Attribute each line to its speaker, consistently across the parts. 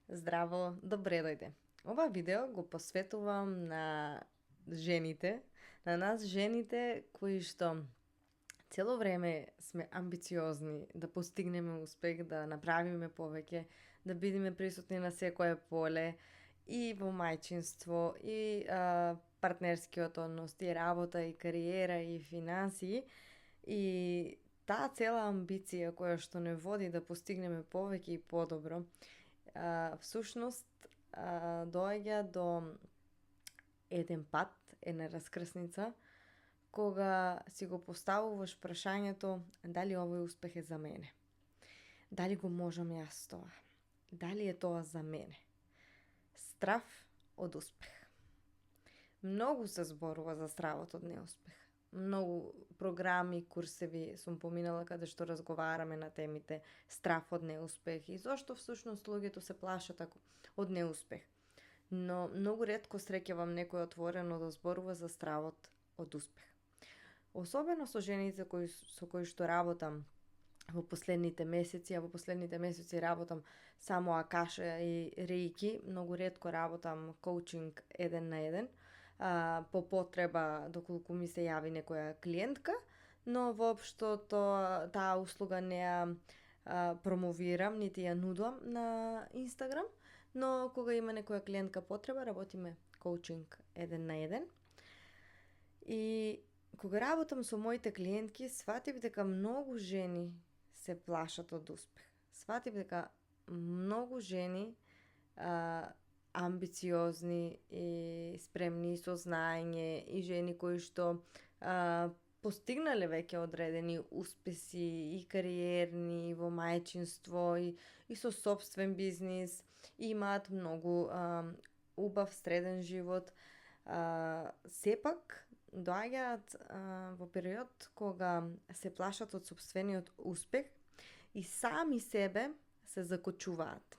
Speaker 1: Здраво, добре дојде. Ова видео го посветувам на жените, на нас жените кои што цело време сме амбициозни да постигнеме успех, да направиме повеќе, да бидеме присутни на секое поле и во мајчинство, и партнерскиот однос, и работа, и кариера, и финансии. И таа цела амбиција која што не води да постигнеме повеќе и подобро, всушност доаѓа до еден пат, една раскрсница, кога си го поставуваш прашањето дали овој успех е за мене. Дали го можам јас тоа? Дали е тоа за мене? Страв од успех. Многу се зборува за стравот од неуспех. Многу програми, курсеви сум поминала каде што разговараме на темите страв од неуспех и зошто всушност луѓето се плашат од неуспех. Но многу ретко среќавам некој отворено да зборува за стравот од успех. Особено со жените со кои што работам во последните месеци, а во последните месеци работам само акаша и реики, многу ретко работам коучинг еден на еден, по потреба доколку ми се јави некоја клиентка, но воопшто таа услуга не ја промовирам, нити ја нудам на Инстаграм, но кога има некоја клиентка потреба, работиме коучинг еден на еден. И кога работам со моите клиентки, сватив дека многу жени се плашат од успех. Сватив дека многу жени амбициозни и спремни со знаење и жени кои што постигнале веќе одредени успеси и кариерни, и во мајчинство, и со сопствен бизнис, и имаат многу убав среден живот, сепак доаѓаат во период кога се плашат од сопствениот успех и сами себе се закочуваат.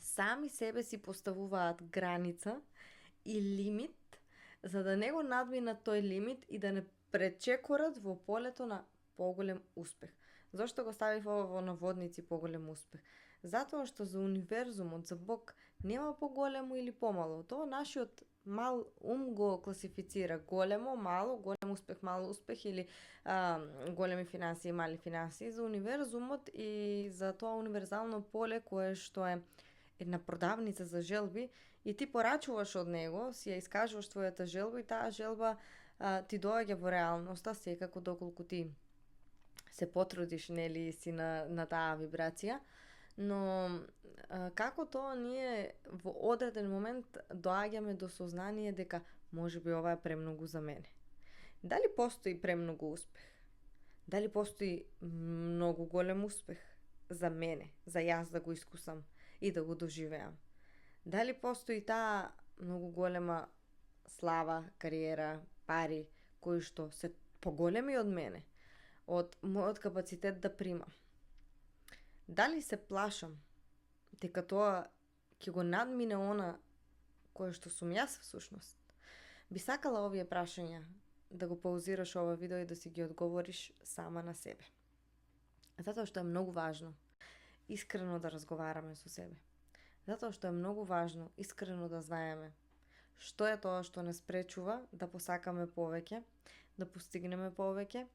Speaker 1: Сами себе си поставуваат граница и лимит за да не го надминат тој лимит и да не пречекорат во полето на поголем успех. Зошто го ставив ова во наводници поголем успех? Затоа што за универзумот, за Бог, нема поголемо или помало. Тоа нашиот мал ум го класифицира. Големо, мало, голем успех, мал успех или големи финансии, мали финансии. За универзумот и за тоа универзално поле кое што е една продавница за желби и ти порачуваш од него, си ја искажуваш твојата желба и таа желба ти доаѓа во реалноста секако доколку ти се потрудиш, нели, си на таа вибрација, но како тоа ние во одреден момент доаѓаме до сознание дека можеби ова е премногу за мене. Дали постои премногу успех? Дали постои многу голем успех за мене, за јас да го искусам и да го доживеам? Дали постои таа многу голема слава, кариера, пари, кои што се поголеми од мене, од мојот капацитет да примам? Дали се плашам дека тоа ќе го надмине она кое што сум јас всушност? Би сакала овие прашања да го паузираш ова видео и да си ги одговориш сама на себе. Затоа што е многу важно искрено да разговараме со себе. Затоа што е многу важно искрено да знаеме што е тоа што не спречува да посакаме повеќе, да постигнеме повеќе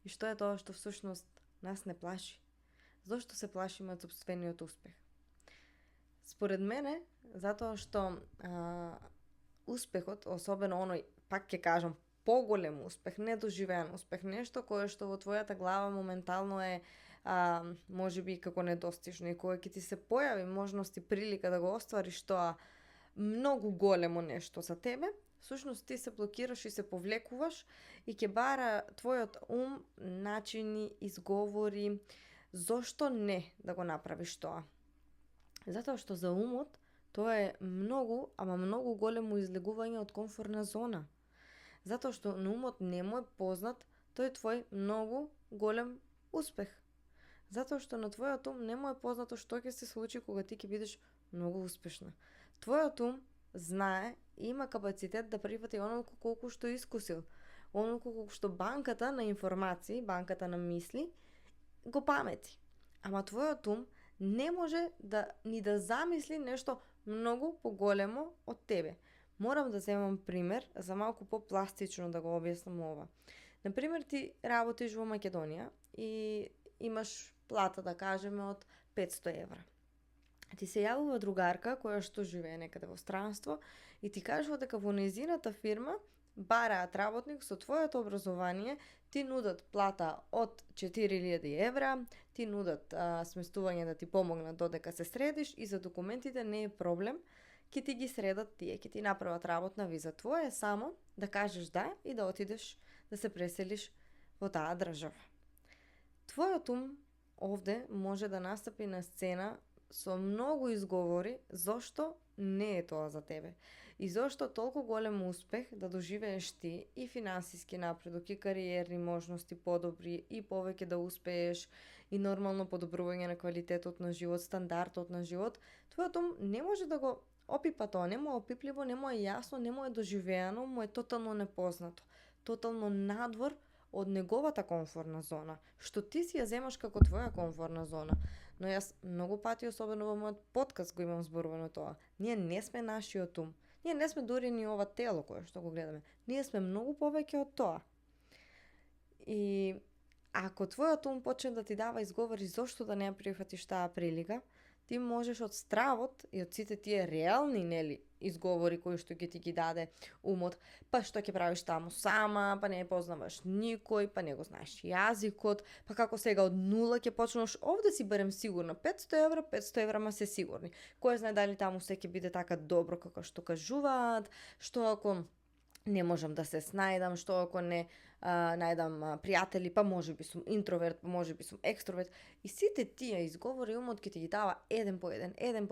Speaker 1: и што е тоа што всушност нас не плаши. Зошто се плашиме од сопствениот успех? Според мене, затоа што успехот, особено оној, пак ќе кажам, поголем успех, недоживеан успех, нешто кое што во твојата глава моментално е можеби како недостижно и кое ќе ти се појави можност и прилика да го оствариш тоа многу големо нешто за тебе, всушност ти се блокираш и се повлекуваш и ќе бара твојот ум начини, изговори, зошто не да го направиш тоа. Затоа што за умот тоа е многу, ама многу големо излегување од комфортна зона. Затоа што на умот не му е познат тој твој многу голем успех. Затоа што на твојот ум не му е познато што ќе се случи кога ти ќе бидеш многу успешна. Твојот ум знае и има капацитет да прифати онолку колку што искусил, онолку колку што банката на информации, банката на мисли го памети. Ама твојот ум не може да замисли нешто многу поголемо од тебе. Морам да земам пример за малку попластично да го објаснам ова. Например, ти работиш во Македонија и имаш плата, да кажеме, од 500 евра. Ти се јавува другарка која што живее некаде во странство и ти кажува дека во нејзината фирма бараат работник со твоето образование, ти нудат плата од 4000 евра, ти нудат сместување да ти помогнат додека се средиш и за документите не е проблем, ќе ти ги средат тие, ќе ти направат работна виза. Твое е само да кажеш да и да отидеш да се преселиш во таа држава. Твојот ум овде може да настапи на сцена со многу изговори зошто не е тоа за тебе. И зошто толку голем успех да доживееш ти и финансиски напредок, и кариерни можности подобри, и повеќе да успееш, и нормално подобрување на квалитетот на живот, стандардот на живот, твојот ум не може да го опипа тоа, не му е опипливо, не му е јасно, не му е доживеано, му е тотално непознато. Тотално надвор од неговата комфортна зона, што ти си ја земаш како твоја комфортна зона. Но јас многу пати, особено во мојот подкаст, го имам зборувано тоа. Ние не сме нашиот ум. Ние не сме дури ни ова тело кое што го гледаме. Ние сме многу повеќе од тоа. И ако твојот ум почне да ти дава изговори зошто да не ја прифатиш таа прилика, ти можеш од стравот и од сите тие реални, изговори кои што ќе ти ги даде умот, па што ќе правиш таму сама, па не познаваш никој, па не го знаеш јазикот, па како сега од нула ќе почнеш, овде си барем сигурна, 500 евра ма се сигурни. Кој знае дали таму се ќе биде така добро како што кажуваат, што ако не можам да се снајдам, што ако не најдам пријатели, па можеби сум интроверт, па можеби сум екстроверт. И сите тие изговори умот ќе ти ги дава еден по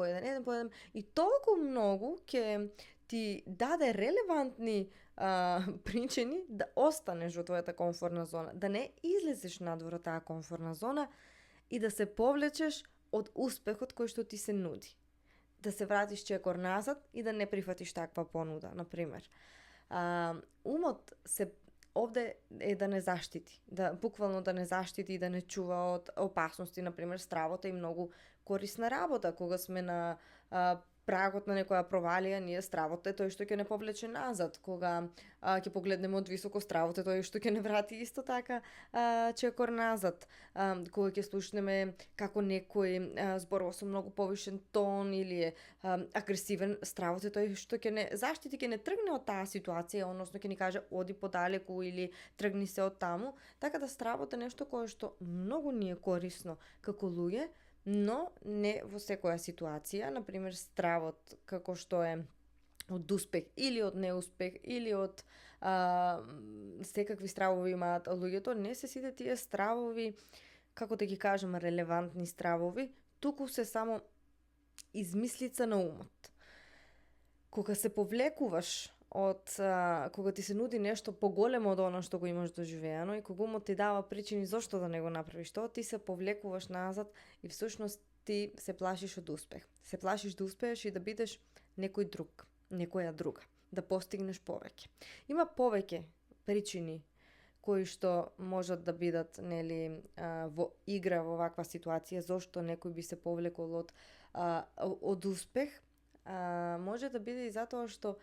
Speaker 1: еден и толку многу ќе ти даде релевантни причини да останеш во твојата комфортна зона, да не излезеш надвор од таа комфортна зона и да се повлечеш од успехот кој што ти се нуди. Да се вратиш чекор назад и да не прифатиш таква понуда, например. Умот се овде е да не заштити, буквално да не заштити и да не чува од опасности, например, стравот е многу корисна работа, кога сме на прагот на некоја провалија, ние стравот е тој што ќе не повлече назад, кога ќе погледнеме од високо, стравот е тој што ќе не врати исто така чекор назад, кога ќе слушнеме како некој зборува со многу повишен тон или е агресивен, стравот е тој што ќе не заштити, ќе не тргне од таа ситуација, односно ќе ни каже оди подалеку или тргни се од таму, така да стравот е нешто кое што многу ни е корисно како луѓе, но не во секоја ситуација. Например, стравот како што е од успех или од неуспех или од секакви стравови имаат луѓето, не се сите тие стравови, како да ги кажем, релевантни стравови, туку се само измислица на умот. Кога се повлекуваш кога ти се нуди нешто поголемо од оно што го имаш доживеано и кога умот ти дава причини зошто да не го направиш тоа, ти се повлекуваш назад и всушност ти се плашиш од успех. Се плашиш да успееш и да бидеш некој друг, некоја друга, да постигнеш повеќе. Има повеќе причини кои што можат да бидат во игра во ваква ситуација, зошто некој би се повлекол од успех. Може да биде и затоа што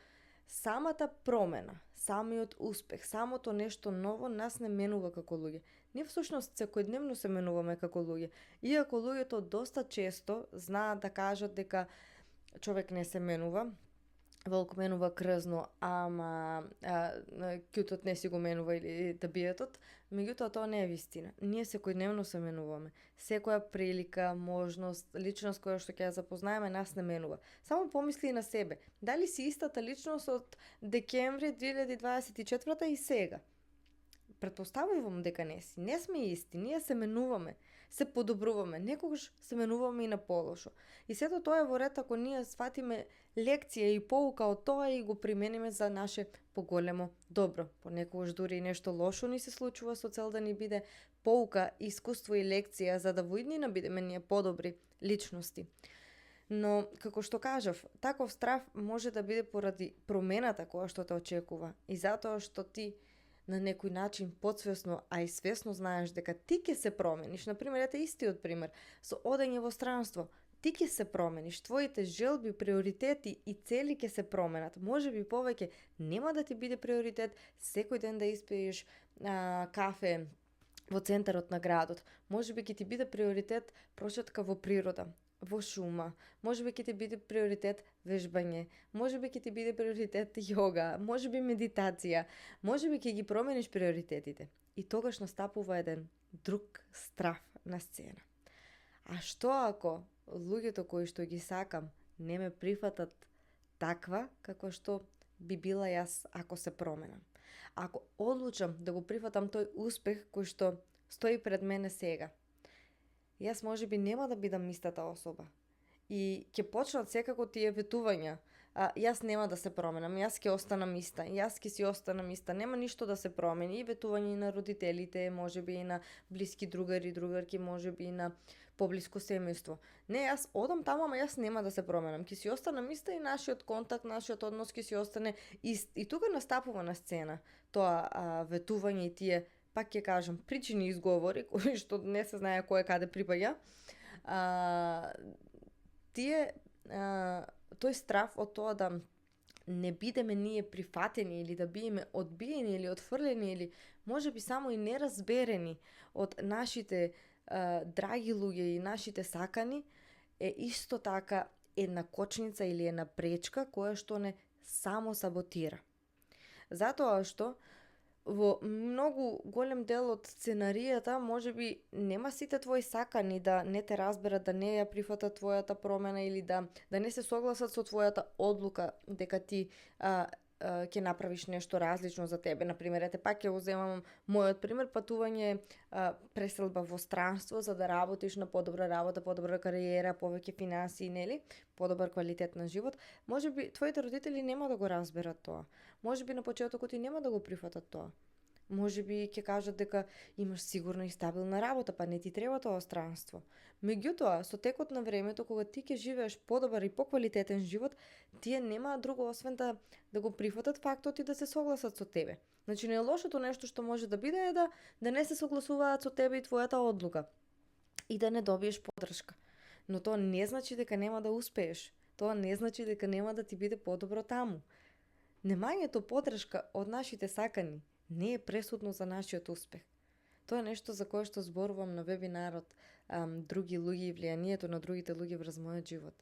Speaker 1: самата промена, самиот успех, самото нешто ново нас не менува како луѓе. Ние всушност секојдневно се менуваме како луѓе. Иако луѓето доста често знаат да кажат дека човек не се менува, волк менува крзно, ама кјутот не си го менува или табиетот, меѓутоа тоа не е вистина. Ние секојдневно се менуваме. Секоја прилика, можност, личност која што ќе ја запознаеме нас не менува. Само помисли на себе. Дали си истата личност од декември 2024 и сега? Претпоставувам дека не си. Не сме исти, ние се менуваме, се подобруваме, некогаш се менуваме и на полошо. И сето тоа е во ред ако ние сватиме лекција и поука од тоа и го примениме за наше поголемо добро. Понекогаш дури и нешто лошо ни се случува со цел да ни биде поука, искуство и лекција за да во иднина бидеме ние подобри личности. Но, како што кажав, таков страв може да биде поради промената која што те очекува и затоа што ти на некој начин подсвесно, а и свесно знаеш дека ти ќе се промениш. Например, ете истиот пример, со одење во странство, ти ќе се промениш, твоите желби, приоритети и цели ќе се променат. Можеби повеќе нема да ти биде приоритет секој ден да испиеш кафе во центарот на градот. Можеби ќе ти биде приоритет прошетка во природа, во шума. Можеби ќе ти биде приоритет вежбање. Можеби ќе ти биде приоритет јога. Можеби медитација. Можеби ќе ги промениш приоритетите. И тогаш настапува еден друг страф на сцена. А што ако луѓето кои што ги сакам не ме прифатат таква како што би била јас ако се променам? Ако одлучам да го прифатам тој успех кој што стои пред мене сега, јас можеби нема да бидам истата особа. И ќе почнат секако тие ветувања. Јас нема да се променам, јас ќе останам иста, јас ќе си останам иста, нема ништо да се промени. И ветување на родителите, можеби и на блиски другари, другарки, можеби и на поблиско семејство. Не, јас одам таму, ама јас нема да се променам. Ќе си останам иста и нашиот контакт, нашиот однос ќе си остане ист. И тука настапува на сцена тоа ветување и тие, пак ќе кажам, причини и изговори, кои што не се знае кој каде припаѓа. Тој страф од тоа да не бидеме ние прифатени или да бидеме одбиени или отфрлени или можеби само и неразберени од нашите драги луѓе и нашите сакани е исто така една кочница или една пречка која што не само саботира. Затоа што во многу голем дел од сценаријата можеби нема сите твои сакани да не те разберат, да не ја прифатат твојата промена или да не се согласат со твојата одлука дека ти ќе направиш нешто различно за тебе. Например, ете пак ќе го земам мојот пример, патување, преселба во странство за да работиш на подобра работа, подобра кариера, повеќе финансии, нели? Подобар квалитет на живот. Можеби твоите родители нема да го разберат тоа. Можеби на почетокот и нема да го прифатат тоа. Можеби ќе кажат дека имаш сигурна и стабилна работа, па не ти треба тоа странство. Меѓутоа, со текот на времето, кога ти ќе живееш подобар и поквалитетен живот, тие нема друго освен да го прифатат фактот и да се согласат со тебе. Значи, најлошото нешто што може да биде е да не се согласуваат со тебе и твојата одлука и да не добиеш поддршка. Но тоа не значи дека нема да успееш. Тоа не значи дека нема да ти биде подобро таму. Немањето поддршка од нашите сакани не е пресудно за нашиот успех. Тоа е нешто за кое што зборувам на вебинарот други луѓе и влијанието на другите луѓе врз мојот живот.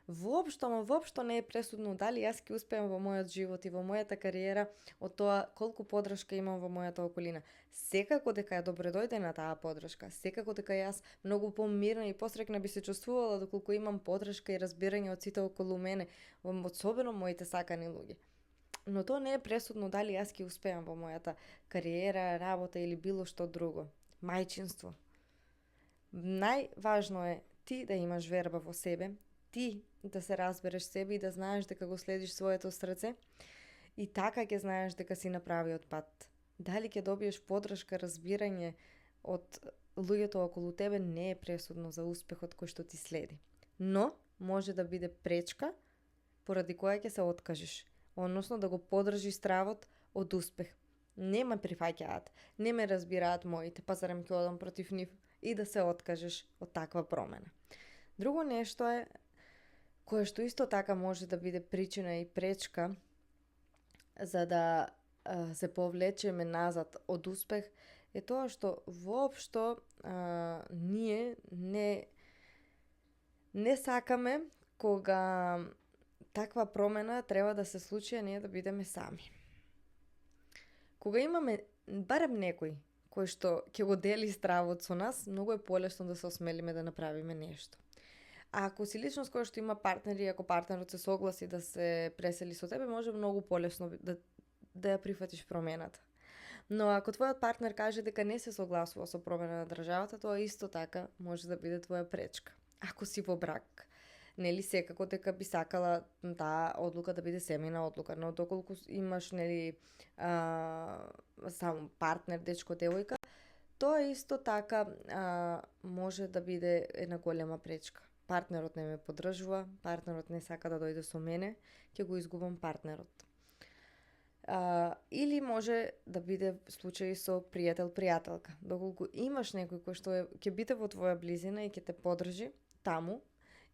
Speaker 1: Воопшто не е пресудно дали јас ќе успеам во мојот живот и во мојата кариера од тоа колку поддршка имам во мојата околина. Секако дека е добредојдена таа поддршка, секако дека јас многу помирна и посрекна би се чувствувала доколку имам поддршка и разбирање од сите околу мене, особено моите сакани луѓе. Но тоа не е пресудно дали јас ќе успеам во мојата кариера, работа или било што друго. Мајчинство. Најважно е ти да имаш верба во себе, ти да се разбереш себе и да знаеш дека го следиш своето срце и така ќе знаеш дека си на правиот пат. Дали ќе добиеш поддршка, разбирање од луѓето околу тебе не е пресудно за успехот кој што ти следи. Но може да биде пречка поради која ќе се откажеш. Односно да го подржи стравот од успех. Не ме прифаќаат, не ме разбираат моите, па зарем ќе одам против нив и да се откажеш од таква промена. Друго нешто е, кое што исто така може да биде причина и пречка за да се повлечеме назад од успех, е тоа што воопшто ние не сакаме кога таква промена треба да се случи, а ние да бидеме сами. Кога имаме барем некој кој што ќе го дели стравот со нас, многу е полесно да се осмелиме да направиме нешто. А ако си личност која што има партнери, ако партнерот се согласи да се пресели со тебе, може многу полесно да ја прифатиш промената. Но ако твојот партнер каже дека не се согласува со промена на државата, тоа исто така може да биде твоја пречка. Ако си во брак, нели секако дека би сакала таа одлука да биде семејна одлука, но доколку имаш нели само партнер, дечко, девојка, тоа исто така може да биде една голема пречка. Партнерот не ме поддржува, партнерот не сака да дојде со мене, ќе го изгубам партнерот. Или може да биде случај со пријател-пријателка. Доколку имаш некој кој што ќе биде во твоја близина и ќе те подржи таму,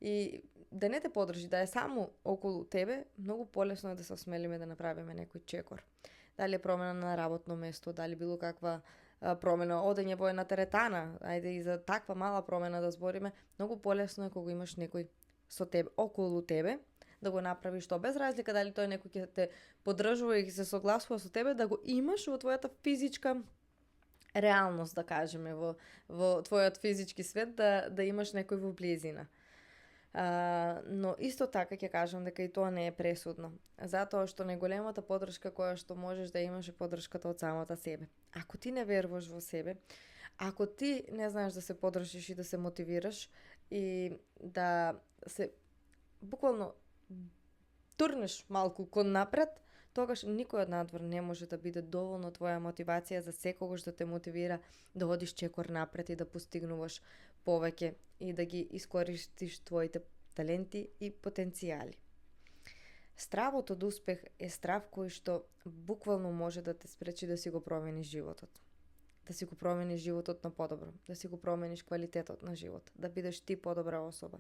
Speaker 1: и да не те подржи, да е само околу тебе, многу полесно е да се осмелиме да направиме некој чекор. Дали е промена на работно место, дали било каква промена, одење во една теретана, ајде и за таква мала промена да збориме, многу полесно е кога имаш некој со тебе, околу тебе, да го направиш тоа, без разлика дали тој некој ќе те поддржува и ќе се согласува со тебе, да го имаш во твојата физичка реалност, да кажеме, во твојот физички свет, да имаш некој во близина. Но исто така ќе кажам дека и тоа не е пресудно, затоа што најголемата поддршка која што можеш да имаш е поддршката од самата себе. Ако ти не веруваш во себе, ако ти не знаеш да се поддржиш и да се мотивираш и да се буквално турнеш малку кон напред, тогаш никој од надвор не може да биде доволно твоја мотивација за секогаш да те мотивира да одиш чекор напред и да постигнуваш повеќе и да ги искористиш твоите таленти и потенцијали. Стравот од успех е страв кој што буквално може да те спречи да си го промениш животот. Да си го промениш животот на подобро, да си го промениш квалитетот на живот, да бидеш ти подобра особа.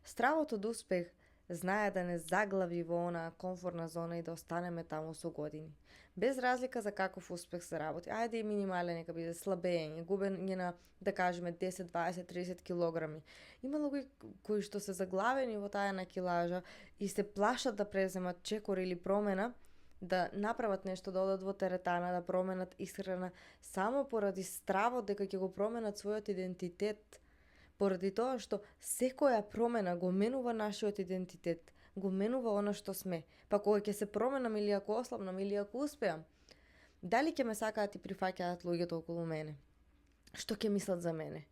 Speaker 1: Стравот од успех знае да не заглави во онаа комфортна зона и да останеме таму со години. Без разлика за каков успех се работи. Ајде и минимален нека биде слабење, губење на, да кажеме, 10, 20, 30 килограми. Има луѓе кои што се заглавени во таа на килажа и се плашат да преземат чекор или промена, да направат нешто, да одат во теретана, да променат исхрана, само поради стравот дека ќе го променат својот идентитет. Поради тоа што секоја промена го менува нашиот идентитет, го менува она што сме. Па кога ќе се променам или ако ослабнам или ако успеам, дали ќе ме сакаат и прифаќаат луѓето околу мене? Што ќе мислат за мене?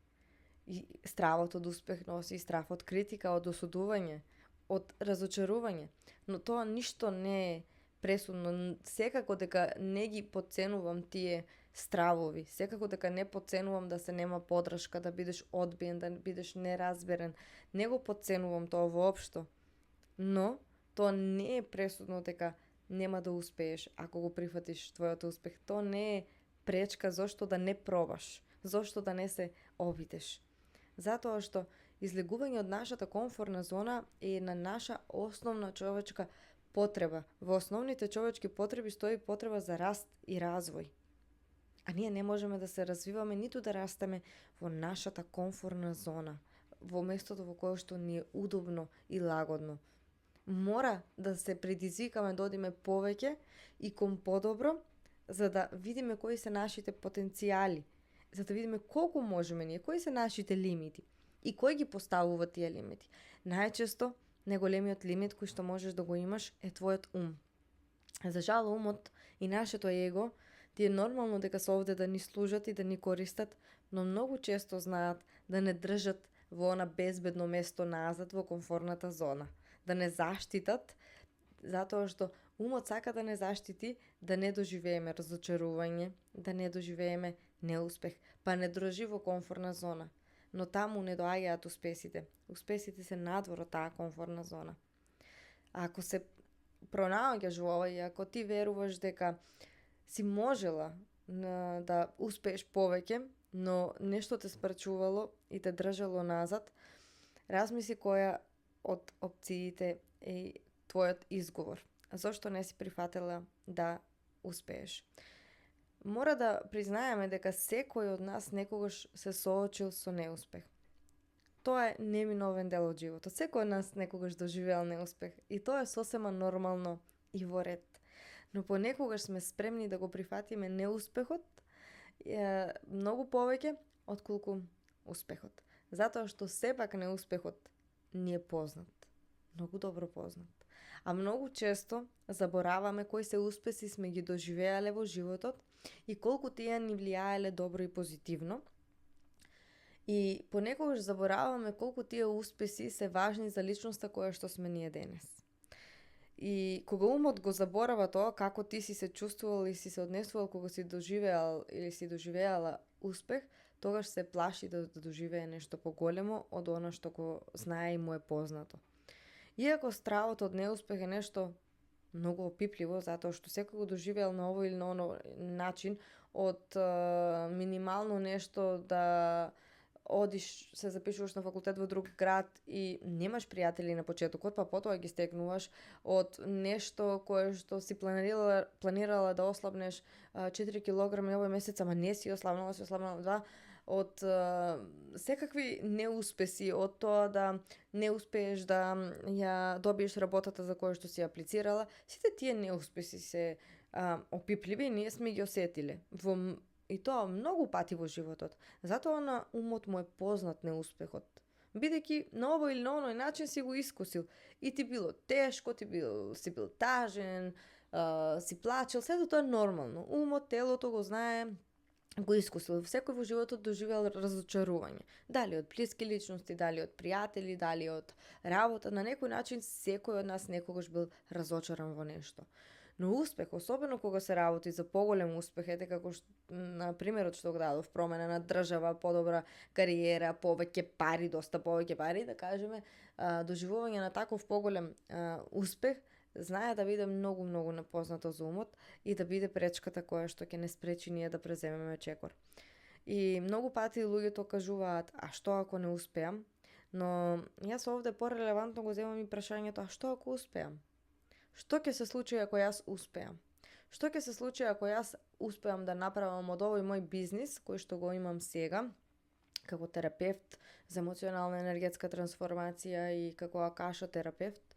Speaker 1: И стравот од успех носи страв од критика, од осудување, од разочарување. Но тоа ништо не е пресудно. Секако дека не ги подценувам тие стравови. Секако дека не подценувам да се нема поддршка, да бидеш одбиен, да бидеш неразберен. Не го подценувам тоа воопшто. Но тоа не е пресудно дека нема да успееш ако го прифатиш твојот успех. Тоа не е пречка зошто да не пробаш, зошто да не се обидеш. Затоа што излегување од нашата комфортна зона е на наша основна човечка потреба. Во основните човечки потреби стои потреба за раст и развој. А ние не можеме да се развиваме ниту да растеме во нашата комфортна зона, во местото во кое што ни е удобно и лагодно. Мора да се предизвикаме да одиме повеќе и кон подобро, за да видиме кои се нашите потенцијали, за да видиме колку можеме ние, кои се нашите лимити и кој ги поставува тие лимити. Најчесто, најголемиот лимит кој што можеш да го имаш е твојот ум. За жал, умот и нашето его ти е нормално дека се овде да ни служат и да ни користат, но многу често знаат да не држат во она безбедно место назад во комфортната зона. Да не заштитат, затоа што умот сака да не заштити, да не доживееме разочарување, да не доживееме неуспех, па не држи во комфортна зона. Но таму не доаѓаат успесите. Успесите се надвор од таа комфортна зона. А ако се пронаоѓаш во ова и ако ти веруваш дека си можела да успееш повеќе, но нешто те спречувало и те држало назад, размисли која од опциите е твојот изговор. Зошто не си прифатила да успееш? Мора да признаеме дека секој од нас некогаш се соочил со неуспех. Тоа е неминовен дел од животот. Секој од нас некогаш доживеал неуспех и тоа е сосема нормално и во ред. Но понекогаш сме спремни да го прифатиме неуспехот многу повеќе отколку успехот. Затоа што сепак неуспехот ни е познат. Многу добро познат. А многу често забораваме кои се успеси сме ги доживеале во животот и колку тие ни влијаеле добро и позитивно. И понекогаш забораваме колку тие успеси се важни за личноста која што сме ние денес. И кога умот го заборава тоа како ти си се чувствувал и си се однесувал кога си доживеал или си доживеала успех, тогаш се плаши да доживее нешто поголемо од она што го знае и му е познато. Иако стравот од неуспех е нешто многу опипливо, затоа што секој го доживеал на овој или на оној начин, од минимално нешто да одиш, се запишуваш на факултет во друг град и немаш пријатели на почетокот, па потоа ги стекнуваш, од нешто кое што си планирала да ослабнеш 4 килограми овој месец, ама не си ослабнала, си ослабнала 2, од секакви неуспеси, од тоа да не успееш да ја добиеш работата за која што си аплицирала, сите тие неуспеси се опипливи и ние сме ги осетиле. И тоа многу пати во животот. Затоа на умот му е познат неуспехот. Бидејќи на овој или на оној начин си го искусил. И ти било тешко, си бил тажен, си плачел, сето тоа е нормално. Умот, телото го знае, го искусил. Секој во животот доживел разочарување. Дали од блиски личности, дали од пријатели, дали од работа, на некој начин секој од нас некогаш бил разочаран во нешто. Но успех, особено кога се работи за поголем успех, ете како на примерот што го дадов, промена на држава, подобра кариера, повеќе пари, доста повеќе пари, да кажеме, доживување на таков поголем успех, знае да биде многу непознато за умот и да биде пречката која што ќе не спречи ние да преземеме чекор. И многу пати луѓето кажуваат, а што ако не успеам? Но јас овде порелевантно го земам и прашањето, а што ако успеам? Што ќе се случи ако јас успеам? Што ќе се случи ако јас успеам да направам од овој мој бизнис, кој што го имам сега, како терапевт за емоционална енергетска трансформација и како акаша терапевт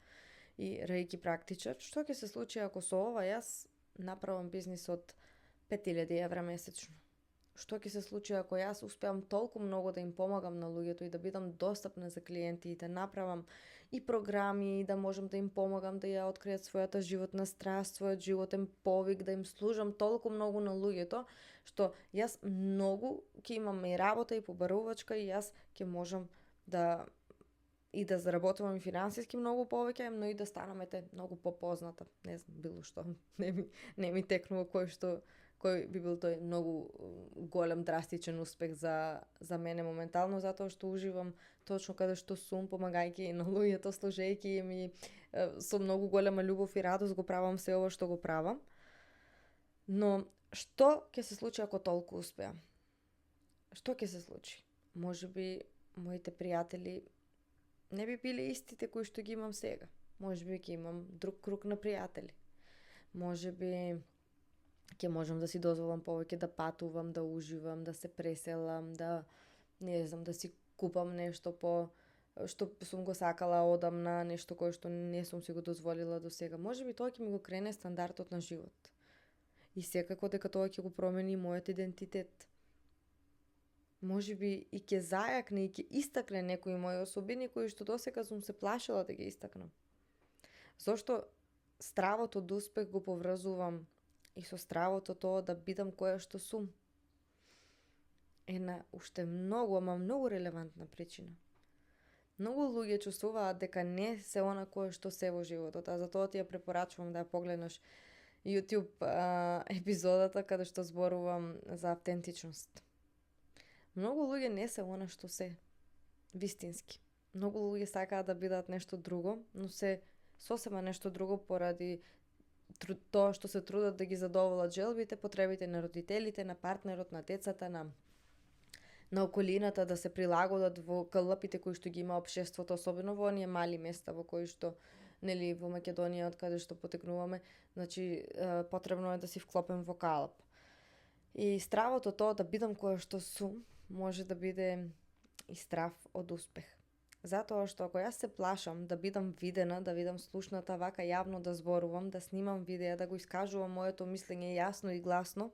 Speaker 1: и реики практичар, што ќе се случи ако со ова јас направам бизнис од 5000 евра месечно? Што ќе се случи ако јас успеам толку многу да им помагам на луѓето и да бидам достапна за клиенти и да направам и програми, и да можам да им помагам да ја откријат својата животна страст, својот животен повик, да им служам толку многу на луѓето, што јас многу ќе имам и работа и побарувачка и јас ќе можам да заработувам и финансиски многу повеќе, но и да станам многу попозната. Не знам, било што. Не ми текнува кој би бил тој многу голем драстичен успех за мене моментално, затоа што уживам точно каде што сум, помагајќи на луѓето, служејќи им и со многу голема љубов и радост го правам се ова што го правам. Но што ќе се случи ако толку успеам? Што ќе се случи? Можеби моите пријатели не би биле истите кои што ги имам сега. Можеби ќе имам друг круг на пријатели. Можеби ќе можам да си дозволам повеќе да патувам, да уживам, да се преселам, да не знам, да си купам нешто што сум го сакала одамна, нешто кое што не сум си го дозволила до сега. Можеби тоа ќе ми го крене стандардот на живот. И секако дека тоа ќе го промени мојот идентитет. Можеби и ќе зајакне и ќе истакне некои мои особини кои што досега сум се плашила да ги истакнам. Зошто стравот од успех го поврзувам и со стравот од тоа да бидам која што сум. Една уште многу релевантна причина. Многу луѓе чувствуваат дека не се она кое што се во животот, а затоа ти ја препорачувам да ја погледнеш YouTube епизодата каде што зборувам за автентичност. Многу луѓе не се она што се, вистински. Многу луѓе сакаат да бидат нешто друго, но се сосема нешто друго поради тоа што се трудат да ги задоволат желбите, потребите на родителите, на партнерот, на децата, на околината, да се прилагодат во калапите кои што ги има општеството, особено во оние мали места во кои што, нели, во Македонија, од каде што потекнуваме, значи потребно е да си вклопен во калап. И стравот од тоа да бидам која што сум, може да биде и страв од успех. Затоа што ако јас се плашам да бидам видена, да бидам слушната, вака јавно да зборувам, да снимам видеа, да го искажувам моето мислење јасно и гласно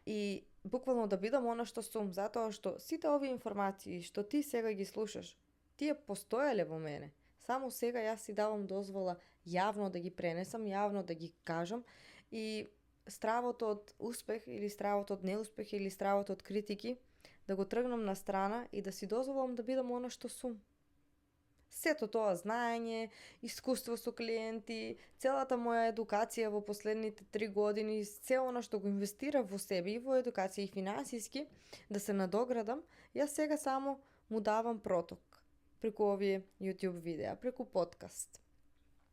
Speaker 1: и буквално да бидам она што сум, затоа што сите овие информации што ти сега ги слушаш, тие постоеле во мене. Само сега јас си давам дозвола јавно да ги пренесам, јавно да ги кажам и стравот од успех или стравот од неуспех или стравот од критики да го тргнам на страна и да си дозволам да бидам она што сум. Сето тоа знаење, искуство со клиенти, целата моја едукација во последните 3 години, се она што го инвестирав во себе и во едукација и финансиски, да се надоградам, јас сега само му давам проток преку овие YouTube видеа, преку подкаст.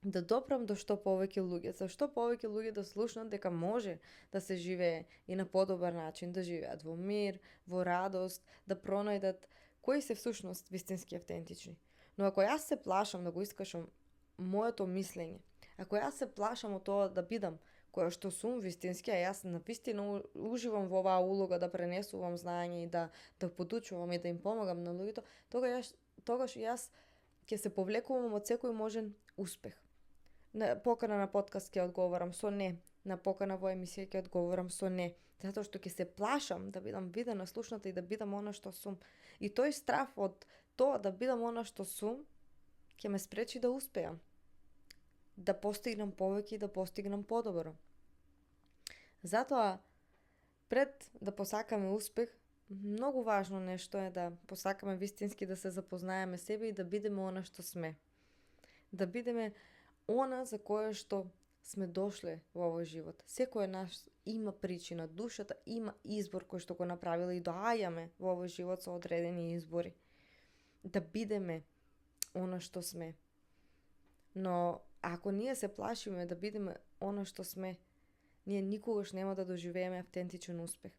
Speaker 1: да допрам до што повеќе луѓе, за што повеќе луѓе да слушнат дека може да се живее и на подобар начин, да живеат во мир, во радост, да пронајдат кои се всушност вистински автентични. Но ако јас се плашам да го искашам моето мислење, ако јас се плашам од тоа да бидам која што сум вистински, а јас навистина уживам во оваа улога да пренесувам знаење и да подучувам и да им помагам на луѓето, тогаш јас ќе се повлекувам од секој можен успех. На покана на подкаст ќе одговорам со не, на покана во емисија ќе одговорам со не, затоа што ќе се плашам да бидам видена, слушната и да бидам она што сум. И тој страв од тоа да бидам она што сум ќе ме спречи да успеам, да постигнам повеќе и да постигнам подобро. Затоа, пред да посакаме успех, многу важно нешто е да посакаме вистински да се запознаеме себе и да бидеме она што сме. Да бидеме она за кое што сме дошле во овој живот. Секој наш има причина, душата има избор кој што го направила и доаѓаме во овој живот со одредени избори. Да бидеме она што сме. Но ако ние се плашиме да бидеме она што сме, ние никогаш нема да доживееме автентичен успех.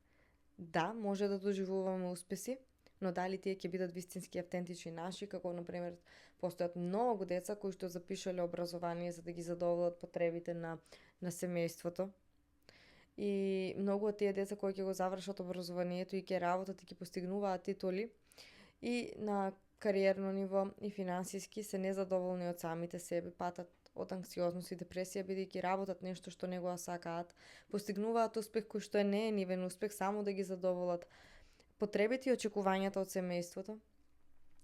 Speaker 1: Да, може да доживуваме успеси, но дали тие ќе бидат вистински автентични наши, како например постојат многу деца кои што запишале образование за да ги задоволат потребите на семејството. И многу од тие деца кои ќе го завршат образованието и ќе работат и ќе постигнуваат титули и на кариерно ниво и финансиски се незадоволни од самите себе, патат од анксиозност и депресија бидејќи работат нешто што не го сакаат, постигнуваат успех кој што не е нивен успех само да ги задоволат потребите и очекувањата од семејството.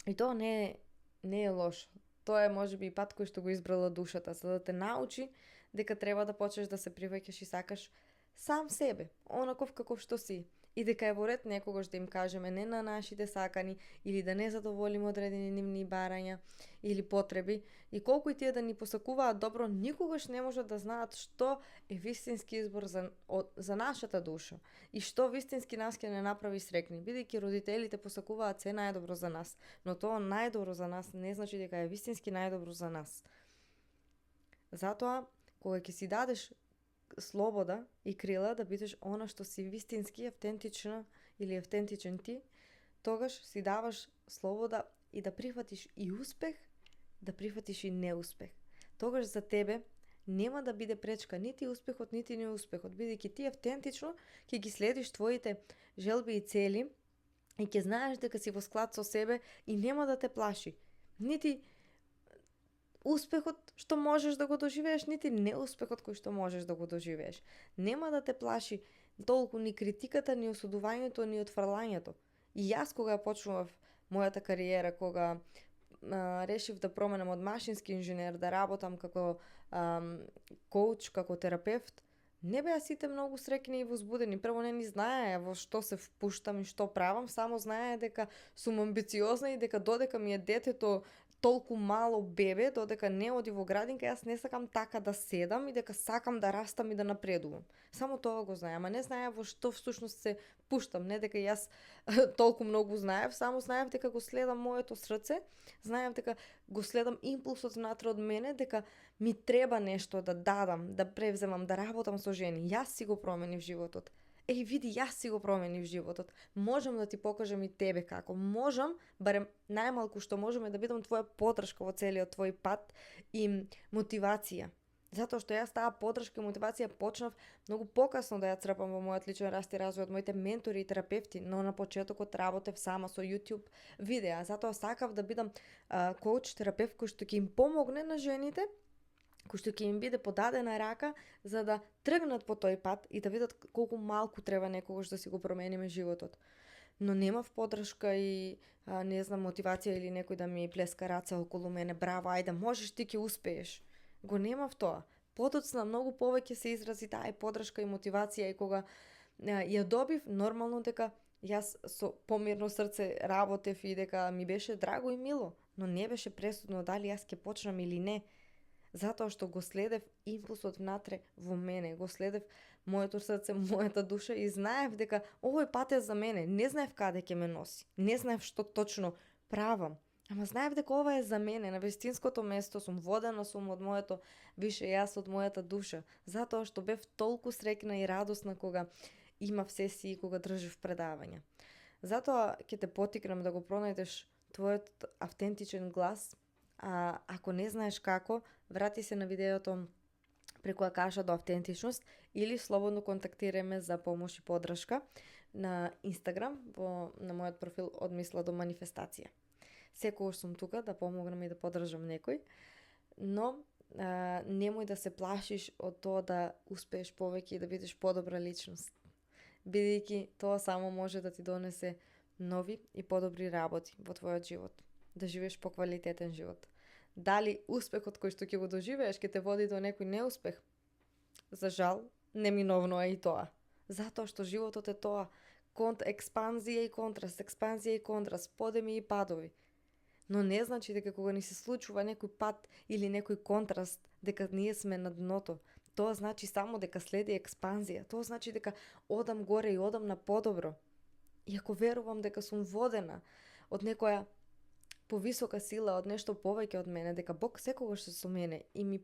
Speaker 1: И тоа не е лошо. Тоа е можеби и пат кој што го избрала душата, за да те научи дека треба да почнеш да се приваќаш и сакаш сам себе, онаков каков што си. И дека е во ред некогаш да им кажеме не на нашите сакани или да не задоволиме одредени нивни барања или потреби. И колку и тие да ни посакуваат добро, никогаш не можат да знаат што е вистински избор за нашата душа и што вистински нас ќе не направи срекни, бидејќи родителите посакуваат се најдобро за нас, но тоа најдобро за нас не значи дека е вистински најдобро за нас. Затоа, кога ќе си дадеш слобода и крила да бидеш она што си вистински, автентична или автентичен ти, тогаш си даваш слобода и да прифатиш и успех, да прифатиш и неуспех. Тогаш за тебе нема да биде пречка нити успехот, нити неуспехот, бидејќи ти автентично ќе ги следиш твоите желби и цели и ќе знаеш дека си во склад со себе и нема да те плаши нити успехот што можеш да го доживееш, нити неуспехот кој што можеш да го доживееш. Нема да те плаши толку ни критиката, ни осудувањето, ни отфрлањето. И јас кога почнував мојата кариера, кога решив да променам од машински инженер, да работам како коуч, како терапевт, не беа сите многу среќни и возбудени. Прво не ни знаеа во што се впуштам и што правам, само знаеа дека сум амбициозна и дека додека ми е детето толку мало бебе, додека не оди во градинка, јас не сакам така да седам и дека сакам да растам и да напредувам. Само тоа го знаеам, а не знаеа во што всушност се пуштам, не дека јас толку многу знаев, само знаев дека го следам моето срце, знаев дека го следам импулсот внатре од мене, дека ми треба нешто да дадам, да превземам, да работам со жени. Јас си го променив животот. Еј, види, јас си го променив животот. Можам да ти покажам и тебе како. Можам, барем најмалку што можеме да бидам твоја поддршка во целиот твој пат и мотивација. Затоа што јас таа поддршка и мотивација почнав многу покасно да ја црпам во мојот личен раст и развој од моите ментори и терапевти, но на почетокот работев сама со YouTube видеа. Затоа сакав да бидам коуч, терапевт кој што ќе им помогне на жените, кој што ќе им биде подадена рака за да тргнат по тој пат и да видат колку малку треба некогаш да си го промениме животот. Но немав поддршка и мотивација или некој да ми плеска раце околу мене, браво, ајде, можеш, ти ќе успееш. Го немав тоа. Подоцна многу повеќе се изрази таа и поддршка и мотивација и кога ја добив, нормално дека јас со помирно срце работев и дека ми беше драго и мило, но не беше пресудно дали јас ќе почнам или не. Затоа што го следев импулсот внатре во мене, го следев моето срце, мојата душа и знаев дека овој пат е за мене. Не знаев каде ќе ме носи, не знаев што точно правам, Ама знаев дека ова е за мене, на вистинското место сум, водена сум од моето више јас, од мојата душа, затоа што бев толку среќна и радосна кога имав сесии, кога држев предавања. Затоа ќе те потикнам да го пронајдеш твојот автентичен глас, а ако не знаеш како, врати се на видеото преку Акаша до автентичност или слободно контактирај ме за помош и поддршка на Инстаграм, на мојот профил од мисла до манифестација. Секогаш сум тука да помогнам и да поддржам некој, но немој да се плашиш од тоа да успееш повеќе и да бидеш подобра личност. Бидејќи тоа само може да ти донесе нови и подобри работи во твојот живот, да живееш поквалитетен живот. Дали успехот кој што ќе го доживееш ќе те води до некој неуспех? За жал, неминовно е и тоа. Затоа што животот е тоа, експанзија и контраст, подеми и падови. Но не значи дека кога ни се случува некој пад или некој контраст, дека ние сме на дното. Тоа значи само дека следи експанзија. Тоа значи дека одам горе и одам на подобро. И ако верувам дека сум водена од некоја повисока сила, од нешто повеќе од мене, дека Бог секогаш се со мене и ми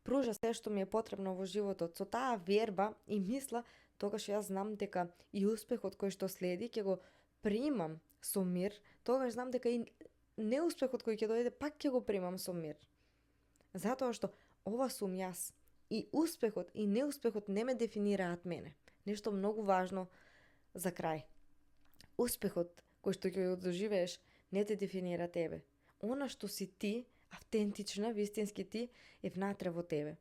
Speaker 1: пружа се што ми е потребно во животот, со таа верба и мисла, тогаш јас знам дека и успехот кој што следи ќе го примам со мир, тогаш знам дека и неуспехот кој ќе дојде пак ќе го примам со мир. Затоа што ова сум јас. И успехот и неуспехот не ме дефинираат мене. Нешто многу важно за крај. Успехот кој што ќе го доживееш не те дефинира тебе. Она што си ти, автентична, вистински ти, е внатре во тебе.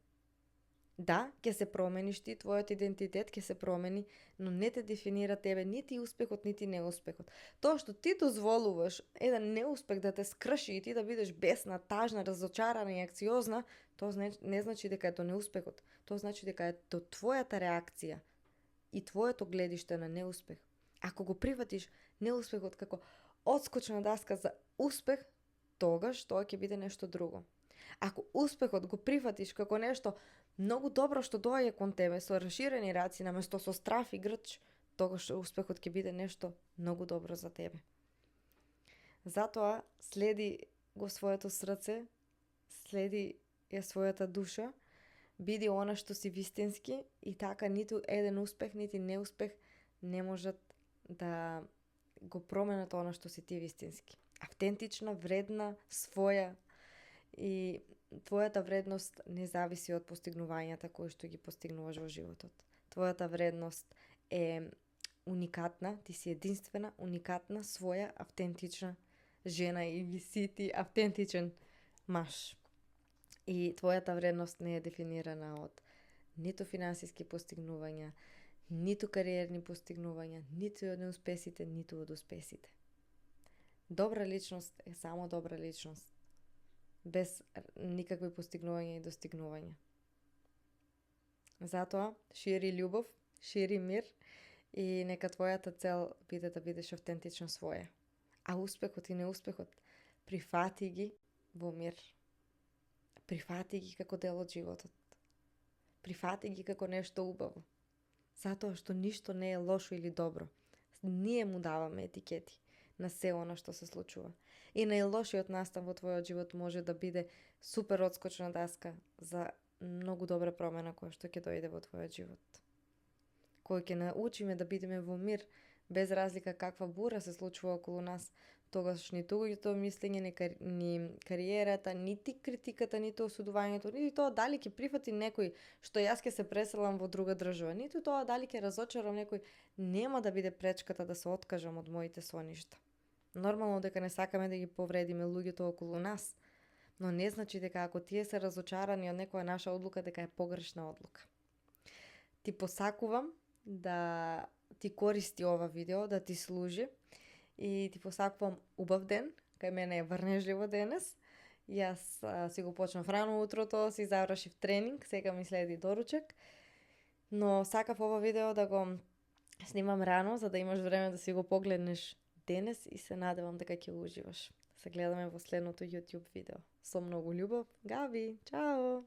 Speaker 1: Да, ќе се промениш ти, твојот идентитет ќе се промени, но не те дефинира тебе нити успехот, нити неуспехот. Тоа што ти дозволуваш еден неуспех да те скрши и ти да бидеш бесна, тажна, разочарана и анксиозна, тоа не значи дека е до неуспехот. Тоа значи дека е до твојата реакција и твоето гледиште на неуспех. Ако го прифатиш неуспехот како одскочна даска за успех, тогаш тоа ќе биде нешто друго. Ако успехот го прифатиш како нешто многу добро што доаѓа кон тебе со расширени раци наместо со страф и грч, тогаш успехот ќе биде нешто многу добро за тебе. Затоа следи го своето срце, следи ја својата душа, биди она што си вистински и така ниту еден успех, нити неуспех не можат да го променат она што си ти вистински. Автентична, вредна, своја и твојата вредност не зависи од постигнувањата кои што ги постигнуваш во животот. Твојата вредност е уникатна, ти си единствена, уникатна, своја, автентична жена и си ти автентичен маж. И твојата вредност не е дефинирана од ниту финансиски постигнувања, ниту кариерни постигнувања, ниту од неуспесите, ниту од успесите. Добра личност е само добра личност, без никакви постигнувања и достигнувања. Затоа, шири љубов, шири мир и нека твојата цел биде да бидеш автентично своја. А успехот и неуспехот, прифати ги во мир. Прифати ги како дел од животот. Прифати ги како нешто убаво. Затоа што ништо не е лошо или добро. Ние му даваме етикети на се она што се случува. И најлошиот настан во твојот живот може да биде супер одскочна даска за многу добра промена која што ќе дојде во твојот живот. Кој ќе научиме да бидеме во мир, без разлика каква бура се случува околу нас, тогаш ни туѓото мислење, ни кариерата, нити критиката, нити осудувањето, нити тоа дали ќе прифати некој што јас ќе се преселам во друга држава, нити тоа дали ќе разочарам некој, нема да биде пречката да се откажам од моите соништа. Нормално дека не сакаме да ги повредиме луѓето околу нас, но не значи дека ако тие се разочарани од некоја наша одлука, дека е погрешна одлука. Ти посакувам да ти користи ова видео, да ти служи и ти посакувам убав ден, кај мене е врнежливо денес. Јас си го почнав рано утрото, си завршив тренинг, сега ми следи доручек, но сакав ова видео да го снимам рано, за да имаш време да си го погледнеш денес и се надевам дека ќе уживаш. Се гледаме во следното YouTube видео. Со многу љубов, Габи, чао!